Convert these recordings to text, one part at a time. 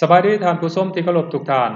ສະບາຍດີທ່ານຜູ້ຊົມທີ່ເຄົາລົບທຸກທ່ານ.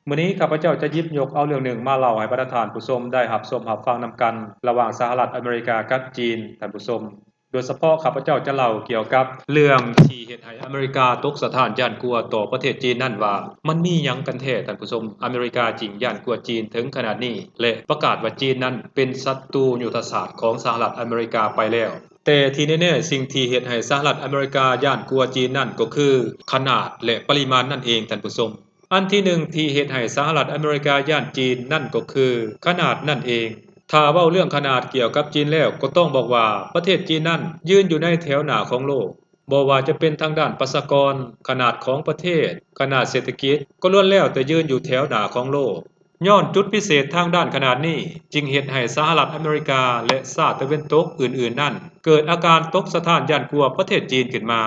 ມື້ນີ້ຂ້າພະເຈົ້າຈະຫຍິບຍົກເອົາເລື່ອງໜຶ່ງມາເລົ່າໃຫ້ບັນດາທ່ານຜູ້ຊົມໄດ້ຮັບຊົມຮັບຟັງນຳກັນ ລະຫວ່າງສະຫະລັດອາເມລິກາກັບຈີນ, ທ່ານຜູ້ຊົມ. ໂດຍສະເພາະຂ້າພະເຈົ້າຈະເລົ່າກ່ຽວກັບເລື່ອງທີ່ເຮັດໃຫ້ອາເມລິກາຕົກສະຖານຢ້ານກົວຕໍ່ປະເທດຈີນນັ້ນວ່າ ມັນມີຫຍັງກັນແທ້, ທ່ານຜູ້ຊົມ, ອາເມລິກາຈຶ່ງຢ້ານກົວຈີນເຖິງຂະໜາດນີ້ ແລະ ປະກາດວ່າຈີນນັ້ນເປັນສັດຕູຍຸດທະສາດຂອງສະຫະລັດອາເມລິກາໄປແລ້ວ. ແຕ່ທີ່ແນ່ໆ, ສິ່ງທີ່ເຮັດໃຫ້ສະຫະລັດອາເມລິກາຢ້ານກົວຈີນນັ້ນກໍຄືຂະໜາດ ແລະ ປະລິມານນັ້ນເອງ, ທ່ານຜູ້ຊົມ. ອັນທີໜຶ່ງທີ່ເຮັດໃຫ້ສະຫະລັດອາເມລິກາຢ້ານຈີນນັ້ນກໍຄືຂະໜາດນັ້ນເອງ. ຖ້າເວົ້າເລື່ອງຂະໜາດກ່ຽວກັບຈີນແລ້ວ, ກໍຕ້ອງບອກວ່າປະເທດຈີນນັ້ນຢືນຢູ່ໃນແຖວໜ້າຂອງໂລກ. ບໍ່ວ່າຈະເປັນທາງດ້ານປະຊາກອນ, ຂະໜາດຂອງປະເທດ, ຂະໜາດເສດຖະກິດ, ກໍລ້ວນແລ້ວແຕ່ຢືນຢູ່ແຖວໜ້າຂອງໂລກ. ຍ້ອນຈຸດພິເສດທາງດ້ານຂະໜາດນີ້ ຈຶ່ງເຮັດໃຫ້ສະຫະລັດອາເມລິກາ ແລະ ຊາດຕາເວັນຕົກອື່ນໆນັ້ນ ເກີດອາການຕົກສະຖານຢ້ານກົວປະເທດຈີນຂຶ້ນມາ.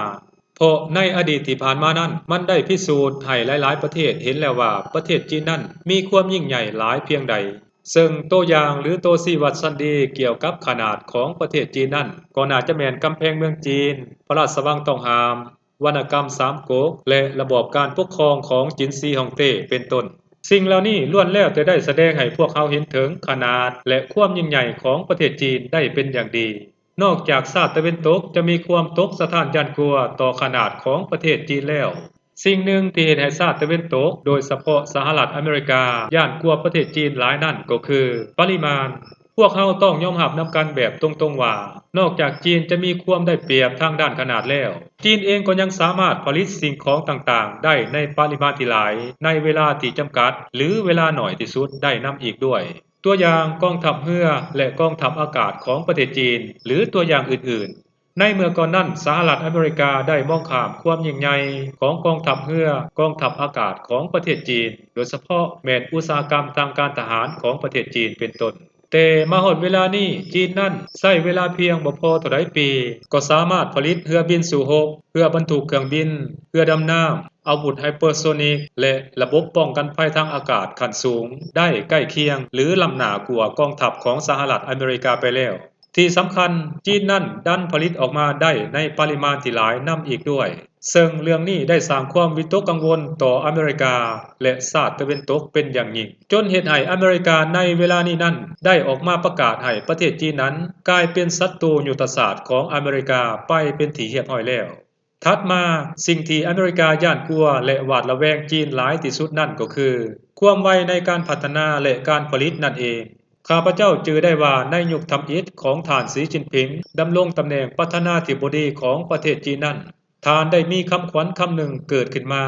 ເພາະໃນອະດີດທີ່ຜ່ານມານັ້ນ ມັນໄດ້ພິສູດໃຫ້ຫຼາຍໆປະເທດເຫັນແລ້ວວ່າ ປະເທດຈີນນັ້ນມີຄວາມຍິ່ງໃຫຍ່ຫຼາຍພຽງໃດ. ເຊິ່ງໂຕຢ່າງ ຫຼື ໂຕຊີ້ວັດຊັ້ນດີກ່ຽວກັບຂະໜາດຂອງປະເທດຈີນນັ້ນ ກໍໜ້າຈະແມ່ນກຳແພງເມືອງຈີນ, ພະລາຊະວັງຕ້ອງຫ້າມ, ວັນນະກຳສາມກົກ ແລະ ລະບອບການປົກຄອງຂອງຈິນຊີຮ່ອງເຕ້ ເປັນຕົ້ນ. ສິ່ງເຫຼົ່ານີ້ລ້ວນແລ້ວແຕ່ໄດ້ສະແດງໃຫ້ພວກເຮົາເຫັນເຖິງຂະໜາດ ແລະ ຄວາມຍິ່ງໃຫຍ່ຂອງປະເທດຈີນໄດ້ເປັນຢ່າງດີ. ນອກຈາກຊາດຕາເວັນຕົກຈະມີຄວາມຕົກສະຖານຢ້ານກົວຕໍ່ຂະໜາດຂອງປະເທດຈີນແລ້ວ, ສິ່ງໜຶ່ງທີ່ເຮັດໃຫ້ຊາດຕາເວັນຕົກ, ໂດຍສະເພາະສະຫະລັດອາເມລິກາ, ຢ້ານກວ່າປະເທດຈີນຫຼາຍນັ້ນກໍຄືປະລິມານ. ພວກເຮົາຕ້ອງຍອມຮັບນຳກັນແບບຕົງໆວ່າ, ນອກຈາກຈີນຈະມີຄວາມໄດ້ປຽບທາງດ້ານຂະໜາດແລ້ວ, ຈີນເອງກໍຍັງສາມາດຜະລິດສິ່ງຂອງຕ່າງໆໄດ້ໃນປະລິມານທີ່ຫຼາຍ, ໃນເວລາທີ່ຈຳກັດ ຫຼື ເວລາໜ້ອຍທີ່ສຸດໄດ້ນຳອີກດ້ວຍ. ຕົວຢ່າງກອງທັບເຮືອ ແລະ ກອງທັບອາກາດຂອງປະເທດຈີນ ຫຼື ຕົວຢ່າງອື່ນໆ. ໃນເມື່ອກ່ອນນັ້ນ, ສະຫະລັດອາເມລິກາໄດ້ມອງຂ້າມຄວາມຍິ່ງໃຫຍ່ຂອງກອງທັບເຮືອ, ກອງທັບອາກາດຂອງປະເທດຈີນ, ໂດຍສະເພາະແມ່ນອຸດສາຫະກຳທາງການທະຫານຂອງປະເທດຈີນເປັນຕົ້ນ. ແຕ່ມາຮອດເວລານີ້, ຈີນນັ້ນໃຊ້ເວລາພຽງບໍ່ພໍເທົ່າໃດປີ ກໍສາມາດຜະລິດເຮືອບິນສູ້ຮົບ, ເຮືອບັນທຸກເຄື່ອງບິນ, ເຮືອດຳນ້ຳ, ອາວຸດໄຮເປີໂຊນິກ ແລະ ລະບົບປ້ອງກັນໄພທາງອາກາດຂັ້ນສູງໄດ້ໃກ້ຄຽງ ຫຼື ລ້ຳໜ້າກວ່າກອງທັບຂອງສະຫະລັດອາເມລິກາໄປແລ້ວ. ທີ່ສຳຄັນ, ຈີນນັ້ນດັນຜະລິດອອກມາໄດ້ໃນປະລິມານທີ່ຫຼາຍນຳອີກດ້ວຍ, ເຊິ່ງເລື່ອງນີ້ໄດ້ສ້າງຄວາມວິຕົກກັງວົນຕໍ່ອາເມລິກາ ແລະ ຊາດຕາເວັນຕົກເປັນຢ່າງຍິ່ງ, ຈົນເຮັດໃຫ້ອາເມລິກາໃນເວລານີ້ນັ້ນໄດ້ອອກມາປະກາດໃຫ້ປະເທດຈີນນັ້ນກາຍເປັນສັດຕູຍຸດທະສາດຂອງອາເມລິກາໄປເປັນທີ່ຮຽບຮ້ອຍແລ້ວ. ຖັດມາ, ສິ່ງທີ່ອາເມລິກາຢ້ານກົວ ແລະ ຫວາດລະແວງຈີນຫຼາຍທີ່ສຸດນັ້ນກໍຄື ຄວາມໄວໃນການພັດທະນາ ແລະ ການຜະລິດນັ້ນເອງ. ຂ້າພະເຈົ້າຈື່ໄດ້ວ່າໃນຍຸກທຳອິດຂອງທ່ານ ສີ ຈິນຜິງ ດຳລົງຕຳແໜ່ງປະທານາທິບໍດີຂອງປະເທດຈີນນັ້ນ, ທ່ານໄດ້ມີຄຳຂວັນຄຳໜຶ່ງເກີດຂຶ້ນມາ,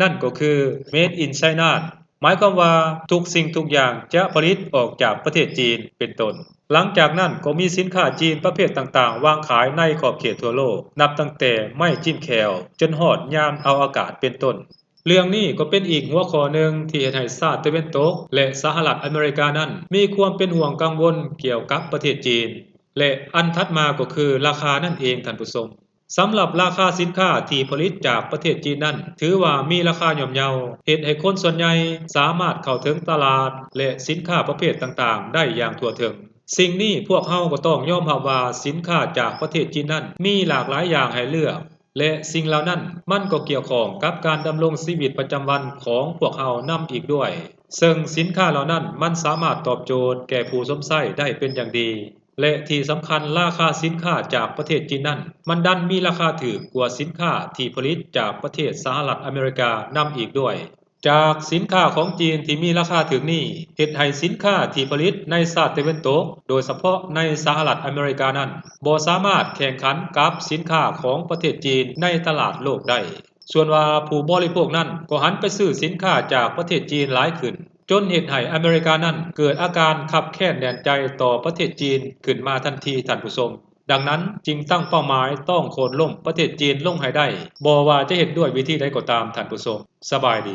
ນັ້ນກໍຄື Made in China. ໝາຍຄວາມວ່າທຸກສິ່ງທຸກຢ່າງຈະຜະລິດອອກຈາກປະເທດຈີນ ເປັນຕົ້ນ. ຫຼັງຈາກນັ້ນກໍມີສິນຄ້າຈີນປະເພດຕ່າງໆວາງຂາຍໃນຂອບເຂດທົ່ວໂລກ, ນັບຕັ້ງແຕ່ໄມ້ຈິ້ມແຂ້ວ ຈົນຮອດຍານອະວະກາດ ເປັນຕົ້ນ. ເລື່ອງນີ້ກໍເປັນອີກຫົວຂໍ້ໜຶ່ງທີ່ເຮັດໃຫ້ຊາດຕາເວັນຕົກ ແລະ ສະຫະລັດອາເມລິການັ້ນ ມີຄວາມເປັນຫ່ວງກັງວົນກ່ຽວກັບປະເທດຈີນ ແລະ ອັນຖັດມາກໍຄືລາຄານັ້ນເອງ, ທ່ານຜູ້ຊົມ. ສຳລັບລາຄາສິນຄ້າທີ່ຜະລິດຈາກປະເທດຈີນນັ້ນ ຖືວ່າມີລາຄາຍ່ອມເຍົາ, ເຮັດໃຫ້ຄົນສ່ວນໃຫຍ່ສາມາດເຂົ້າເຖິງຕະຫຼາດ ແລະ ສິນຄ້າປະເພດຕ່າງໆໄດ້ຢ່າງທົ່ວເຖິງ. ສິ່ງນີ້ພວກເຮົາກໍຕ້ອງຍອມຮັບວ່າສິນຄ້າຈາກປະເທດຈີນນັ້ນມີຫຼາກຫຼາຍຢ່າງໃຫ້ເລືອກ ແລະ ສິ່ງເຫຼົ່ານັ້ນມັນກໍກ່ຽວຂ້ອງກັບການດຳລົງຊີວິດປະຈຳວັນຂອງພວກເຮົານຳອີກດ້ວຍ, ເຊິ່ງສິນຄ້າເຫຼົ່ານັ້ນມັນສາມາດຕອບໂຈດແກ່ຜູ້ຊົມໃຊ້ໄດ້ເປັນຢ່າງດີ. ແລະ ທີ່ສຳຄັນ, ລາຄາສິນຄ້າຈາກປະເທດຈີນນັ້ນ ມັນດັນມີລາຄາຖືກກວ່າສິນຄ້າທີ່ຜະລິດຈາກປະເທດສະຫະລັດອາເມລິການຳອີກດ້ວຍ. ຈາກສິນຄ້າຂອງຈີນທີ່ມີລາຄາຖືກນີ້ ເຮັດໃຫ້ສິນຄ້າທີ່ຜະລິດໃນຊາດຕາເວັນຕົກ, ໂດຍສະເພາະໃນສະຫະລັດອາເມລິການັ້ນ ບໍ່ສາມາດແຂ່ງຂັນກັບສິນຄ້າຂອງປະເທດຈີນໃນຕະຫຼາດໂລກໄດ້. ສ່ວນວ່າຜູ້ບໍລິໂພກນັ້ນກໍຫັນໄປຊື້ສິນຄ້າຈາກປະເທດຈີນຫຼາຍຂຶ້ນ, ຈົນເຮັດໃຫ້ອາເມລິການັ້ນເກີດອາການຄັບແຄ້ນແໜ້ນໃຈຕໍ່ປະເທດຈີນຂຶ້ນມາທັນທີ, ທ່ານຜູ້ຊົມ. ດັ່ງນັ້ນຈຶ່ງຕັ້ງເປົ້າໝາຍຕ້ອງໂຄ່ນລົ້ມປະເທດຈີນລົງໃຫ້ໄດ້, ບໍ່ວ່າຈະເຮັດດ້ວຍວິທີໃດກໍຕາມ, ທ່ານຜູ້ຊົມ. ສະບາຍດີ.